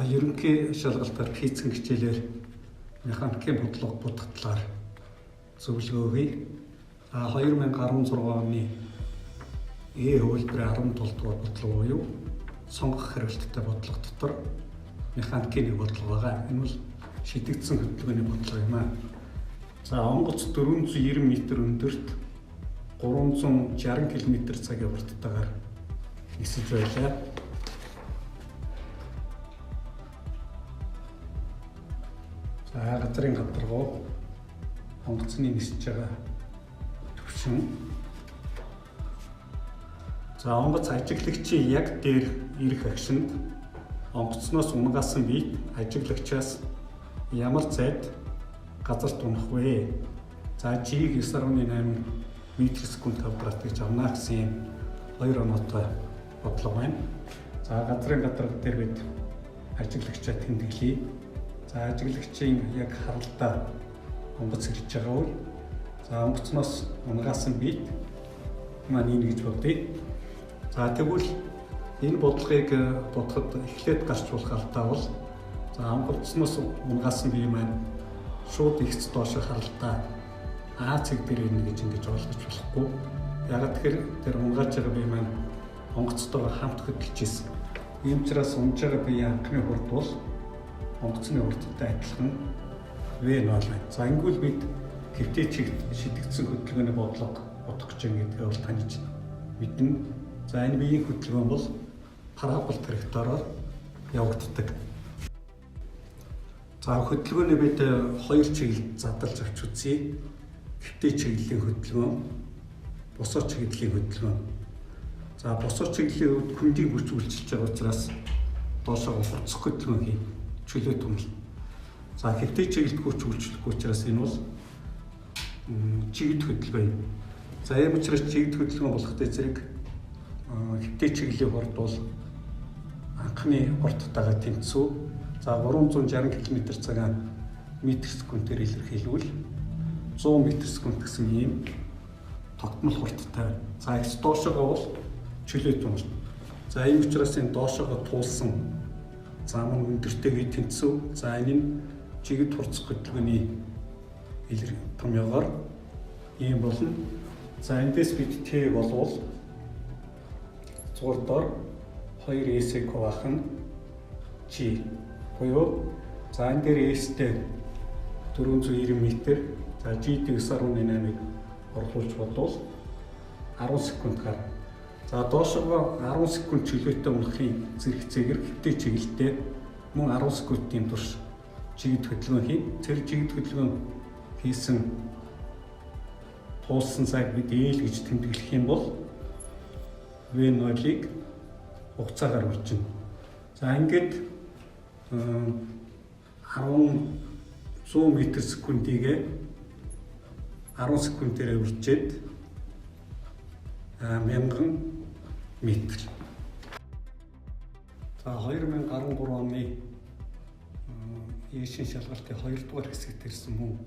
Ерөнхий шалгалтаар хийцэн хичээлээр механикийн бодлого бодох талаар зөвлөгөө өгье. 2016 оны Э хувилбарын 17 дугаар бодлого буюу сонгох хэрэглэлттэй бодлого дотор механикийн нэг бодлого байгаа. Энэ бол шидэгдсэн хөдөлгөөний бодлого юм аа. За, онгоц 490 м өндөрт 360 км/цагийн хурдтайгаар нисэж байлаа. За, газрын гадаргуу, онгоцны нисэж байгаа төвшин. За, онгоц ажиглагчийн яг дээр ирэх агшинд онгоцноос унагаасан биет ажиглагчаас ямар зайд газарт унах вэ? За, G-г 9.8 м/секунд квадрат гэж авна гэсэн юм хоёр оноотой бодлого байна. За, газрын гадаргуу дээр бид ажиглагчаа тэмдэглэе. За, ажиглагчийн яг харалтаа онгоц ирж байгаа үе. За, онгоцноос унагаасан биет маань энэ гэж бодъё. За, тэгвэл энэ бодлогыг бодоход эхлээд гарч болох алдаа бол, за, онгоцноос унагаасан бие маань шууд ихц доош харалтаа А цэг дээр ирнэ гэж ингэж ойлгож болохгүй. Яагаад тэгэхээр тэр унагааж байгаа бие маань онгоцтойгоо хамт хөдөлж ирсэн. Ийм учраас унж байгаа биеийн анхны хурд бол онгоцны хурдтай адилхан V0 байна. За, ингэвэл бид хэвтэй чигт шидэгдсэн хөдөлгөөний бодлого бодох гэж байна гэдгээ бол таних мэднэ. За, энэ биеийн хөдөлгөөн бол парабол траекториор явагддаг. За, хөдөлгөөний бид хоёр чиглэлд задалж авч үзье. Хэвтэй чиглэлийн хөдөлгөөн, босоо чиглэлийн хөдөлгөөн. За, босоо чиглэлийн хувьд хөндийн хүч үйлчилж байгаа учраас доошоо хуцах хөдөлгөөн хий, чөлөө тунал. За, хэвтэй чиглэлд хүч үйлчлэхгүй учраас энэ бол чигд хөдөлгөөн юм. За, ийм учраас чигд хөдөлгөөн болохтой зэрэг хэвтэй чиглэлийн хурд бол анхны хурдтайгаа тэнцүү. За, 360 км/цагаа метр секундээр илэрхийлвэл 100 метр секунд гэсэн ийм тогтмол хурдтай байна. За, их доошогоо бол чөлөө тунал. За, ийм учраас энэ доошогоо туулсан зам нь өндөртэйгээ тэнцүү. За, энэ нь чигэд хурцах хөдөлгөөний илэр томьёогоор ийм болно. За, эндээс бид Т болвол 6 дор 2 S-ийг хуваах нь G буюу, за, энэ дээр S-тэй 490 м, за, G 9.8-ыг орлуулж бодвол 10 секунд гар. За, доошогоо 10 секунд чөлөөтэй унахын зэрэгцээгээр хэвтэй чиглэлтэй мөн 10 секундын турш чигд хөдөлгөөн хийн. Тэр чигд хөдөлгөөн хийсэн туулсан цаг бид L гэж тэмдэглэх юм бол V0-ыг хугацаагаар үржинэ. За, ингээд 10 100 м секундийг 10 секундээр үржээд 1000 метр. За, 2013 оны Эшийн шалгалтын 2 дугаар хэсэгт ирсэн мөн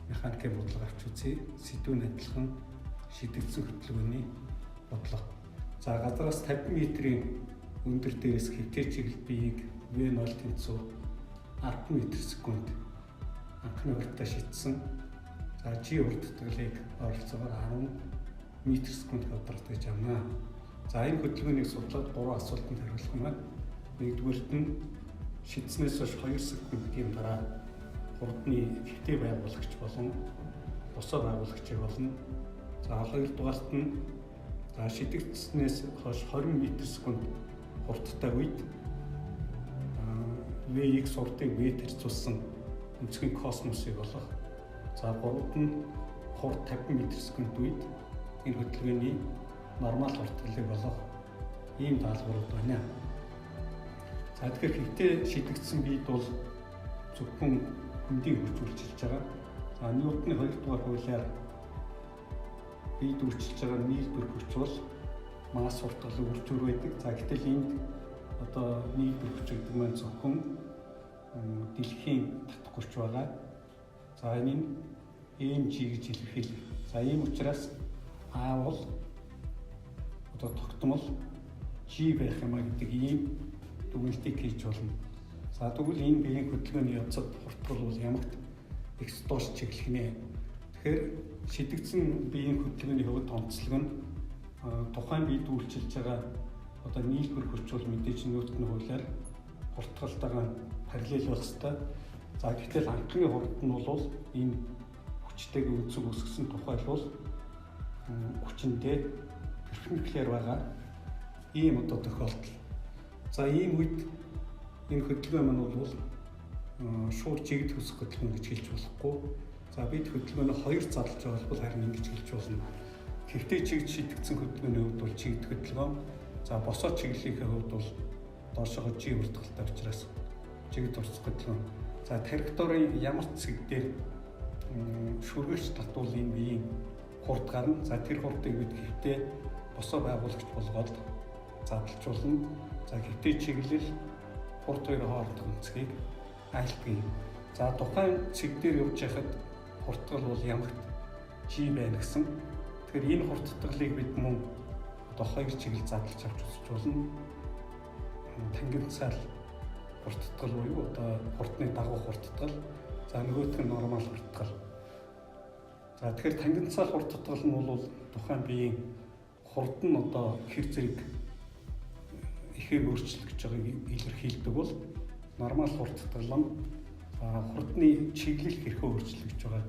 механикийн бодлого авч үзье. Сэдвүүн адилхан, шидэгдсэн хөдөлгөөний бодлого. За, газраас 50 метрийн өндөр дээрээс хэвтэй чиглэл биеийг V0 тэнцүү 10 метр секунд анхны хурдтай шидсэн. За, G хурдтгалыг ойролцоогоор 10 метр секунд квадрат гэж авна. За, энэ хөдөлгөөнийг судлаад гурван асуултанд хариулах юм байна. Нэгдүгээрт нь шидснээс хойш 2 секундын дараа хурдны хэвтэй байгуулагч болон босоо байгуулагчийг болно. За, хоёрдугаарт нь, за, шидэгдснээс хойш 20 метр секунд хурдтай үед Vx хурдыг V харьцуулсан өнцгийн косинусыг олох. За, гуравд нь хурд 50 метр секунд үед энэ хөдөлгөөний нормал хурдгалыг олох ийм даалгаврууд байна. За, тэгэхээр хэвтэй шидэгдсэн биед бол зөвхөн хөндийн хүч үйлчилж байгаа. За, Ньютоны 2 дугаар хуулиар биед үйлчилж байгаа нийлбэр хүч бол масс хурдгалын үр дүр байдаг. За, гэтэл энд одоо нийлбэр хүч гэдэг маань зөвхөн дэлхийн татах хүч байгаа. За, энэ нь mg гэж илэрхийлэх. За, ийм учраас А бол одоо тогтмол G байх юм а гэдэг ийм дүгнэлтийг хийж болно. За тэгвэл энэ биеийн хөдөлгөөний явцад хурдтгал бол ямагт x доош чиглэх нэ. Тэгэхээр шидэгдсэн биеийн хөдөлгөөний хувьд онцлог нь тухайн биед үйлчилж байгаа одоо нийлбэр хүч бол мэдээж Ньютоны хуулиар хурдтгалтайгаа параллел байх ёстой. За гэтэл анхны хурд нь бол энэ хүчтэйг өнцөг үүсгэсэн тухайлбал хүчиндээ перпендикуляр байгаа ийм одоо тохиолдол. За ийм үед энэ хөдөлгөөн маань бол шууд чигд хөсөх хөдөлгөөн гэж хэлж болохгүй. За бид хөдөлгөөнөө хоёр задлж байгаа бол харин ингэж хэлж болно. Хэвтэй чигд шидэгдсэн хөдөлгөөний хувьд бол чигд хөдөлгөөн. За босоо чиглэлийнхээ хувьд бол доошогоо G хурдгалтай учраас чигд урсах хөдөлгөөн. За траекторийн ямар цэг дээр шүргэгч татвал энэ биеийн хурд гарна. За тэр хурдыг бид хэвтэй босоо байгуулагч болгоод задлж болно. За хэвтэй чиглэл хурд хоёрын хоорондох өнцгийг айлтгая. За тухайн цэг дээр явж байхад хурдгал бол ямагт G байна гэсэн. Тэгэхээр энэ хурдтгалыг бид мөн одоо хоёр чиглэл задлж авч үзэж болно. Тангенциал хурдтгал буюу одоо хурдны дагуу хурдтгал. За нөгөөх нь нормал хурдтгал. За тэгэхээр тангенциал хурдтгал нь бол тухайн биеийн хурд нь одоо хэр зэрэг ихээр өөрчлөгдөж байгааг илэрхийлдэг бол нормал хурдтгал нь хурдны чиглэл хэрхэн өөрчлөгдөж байгааг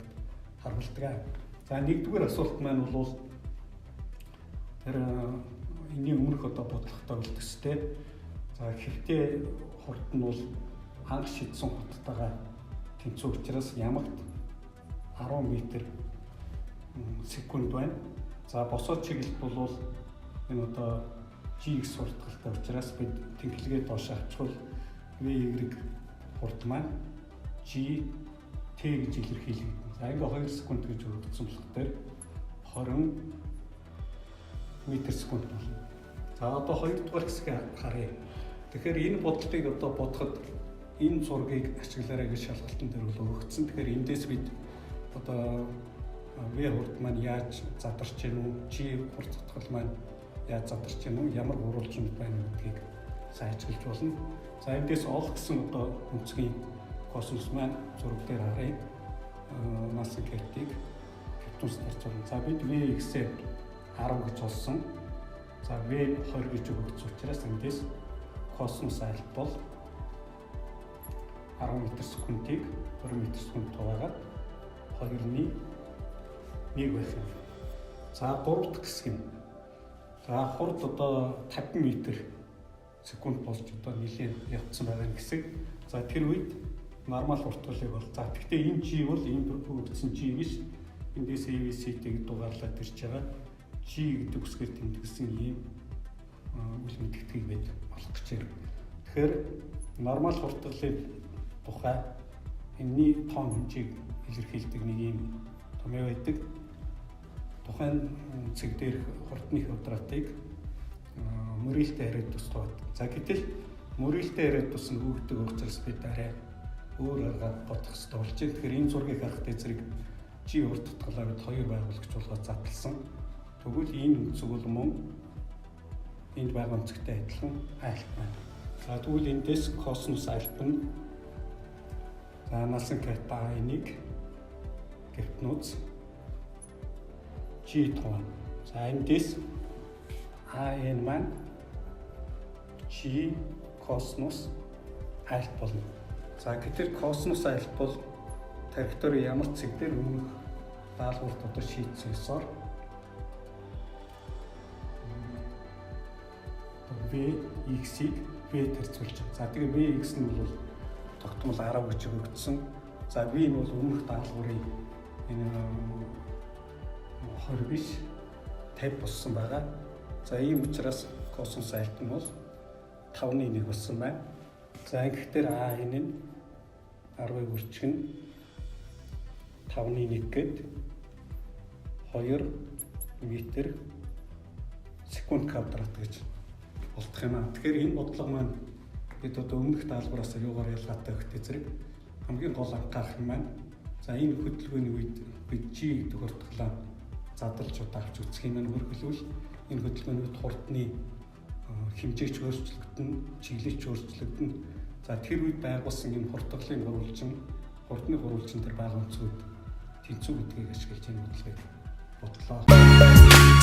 харуулдаг. За нэгдүгээр асуулт маань бол тэр энэний өмнөх одоо бодлоготой бол төстэй. За хэвтэй хурд нь бол анх шидсэн хурдтайгаа тэнцүү учраас ямагт 10 метр секунд байна. За босоо чиглэлд бол энэ одоо GX хурдгалтай учраас бид тэнхлэгээ доош авчихвал VY хурд маань G T гэж илэрхийлэгдэнэ. За ингээ 2 секунд гэж өгөгдсөн болох дээр 20 метр секунд болно. За одоо хоёрдугаар хэсгээ харъя. Тэгэхээр энэ бодлогыг одоо бодоход энэ зургийг ашиглаарай гэж шалгалтын дээр бол өгөгдсөн. Тэгэхээр эндээс бид одоо V хурд маань яаж задарч гэнэ үү, G хурд цутгал маань яаж задарч гэнэ үү, ямар гурвалжинд байна гэдгийг сайн ажиглаж болно. За эндээс ол гэсэн одоо өнцгийн косинус маань зураг дээр харъя. Насан кертийг кертүнс зарцуулна. За бид Vx-ээ 10 гэж олсон. За V 20 гэж өгөгдсөн учраас эндээс косинус альт бол 10 метр секундыг 20 метр секунд хуваагаад 2-ны 1 байх юм. За гурав дахь хэсэг нь. За хурд одоо 50 метр секунд болж одоо нэлээд явцсан байгаа юм хэсэг. За тэр үед нормал хурдгалыг бол за гэхдээ энэ G бол энэ өгөгдсөн G биш. Эндээс ABCD-г дугаарлаад ирж байгаа. G гэдэг үсгээр тэмдэглэсэн ийм үл мэдгэдгийг бид олох гэж байна. Тэгэхээр нормал хурдгалын тухай энэний тоон хэмжээг илэрхийлдэг нэг ийм томьёо байдаг. Тухайн цэг дээрх хурдны квадратыг мөрөлтэй хариад тус тууд. За гэтэл мөрөлтэй хариад тус нь өгдөг учраас бид арай өөр аргаар бодох хэрэгтэй болж байна. Тэгэхээр энэ зургийг харахад зэрэг G хурд тутгалаа бид хоёр байгуулагч болгоод задлсан. Тэгвэл энэ өнцөг бол мөн энд байгаа өнцөгтэй адилхан альт байна. За тэгвэл эндээс косинус альт нь за насан ката А1 гептнуц G туун. За эндээс АН маань G косинус альт болно. За гэтэл косинус альт бол траекторийн ямар цэг дээр өмнөх даалгаварт одоо шийдсэн ёсоор V X-ийг V тарцуулж байгаа. За тэгээ V X нь бол тогтмол 10 гэж өгөгдсөн. За V нь бол өмнөх даалгаврын энэ 20 биш 50 болсон байгаа. За ийм учраас косинус альт нь бол 5-ны 1 болсон байна. За ингэхдээ А энэ нь 10-ыг үржих нь 5-ны 1 гээд 2 метр секунд квадрат гэж болдох юм аа. Тэгэхээр энэ бодлого маань бид одоо өмнөх даалгавраас юугаар ялгаатай өгтэй зэрэг хамгийн гол анхаарах юм маань. За энэ хөдөлгөөний үед бид G гэдэг хурдгалаа задлж одоо авч үзэх юм маань хөргөлвөл энэ хөдөлгөөний үед хурдны хэмжээч өөрчлөгдөн, чиглэлч өөрчлөгдөн. За, тэр үед байгуулсан энэ хурдгалын гурвалжин, хурдны гурвалжин дээр байгаа өнцгүүд тэнцүү гэдгийг ашиглаж энэ бодлогыг бодлоо.